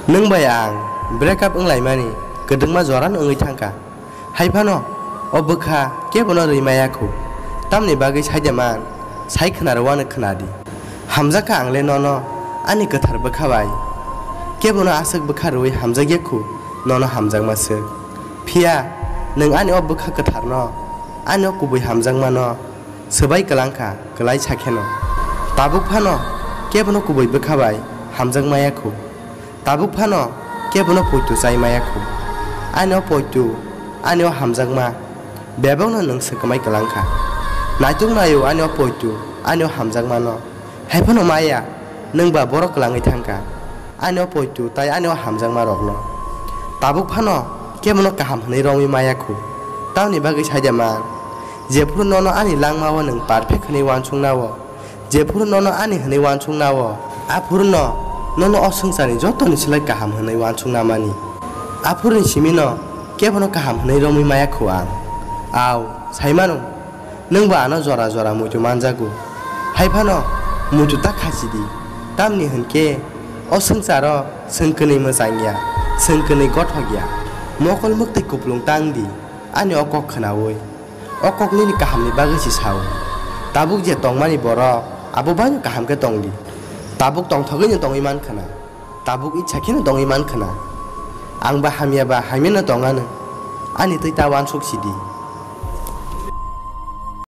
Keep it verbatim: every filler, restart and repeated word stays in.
Nwng bai ang break up wnglaimani kwdwkma jorano wngwi thangkha. Hai phano o bwkha kebono rwi maya khu. Tamni bagwi sai de man, sai khna rwano khna di. Hamjakha ang le nono ani kwthar bwkha bai. Kebono aswk bwkha rwui hamjakya khu, nono hamjakma swk. Phiya nwng ani o bwkha kwtharno, ani o kubui hamjakmano swbai kwlangkha, kwlai sa kheno. Tabuk phano kebono kubui bwkha bai hamjak maya khu. Tabuk phano kebono poito chai maya khu. Ani o poito, ani o hamjakma, bebakno nwng swkmai kwlangkha. Naituk naio ani o poito, ani o hamjakmano. Hai phano maya, nwng ba borok kwlangwi thangkha. Ani o poito tai ani o hamjakma rokno. Tabuk phano kebono kaham hwnwi romwi maya khu. Tamni bagwi sai de man, jephuru nono ani langmao nwng perfect hwnwi uansuknao, jephuru nono ani hwnwi uansuknao, aphuru no nono o swngcharni jotoni slai kaham hwnwi uansukna mani. Aphuruni simino kebono kaham hwnwi romwi maya khu ang. Au, sai mano, nwng bo ano jora jora muitu manjago. Hai phano muitu ta khasi di. Tamni hwn khe o swngcharo chwng kwnwi mwchang ya, chwng kwnwi gothok ya. Mokol mwktwi kupulung tang di, ani o kok khnaui. O kok nini kahamni bagwi se sao. Tabuk je tongmani borok, abo baino kaham khe tong di. Tabuk tongthogwino tongwi man khna. Tabuk icha kheno tongwi man khna. Ang ba hamya ba hamyano tong ano. Ani twi ta uansuk si di.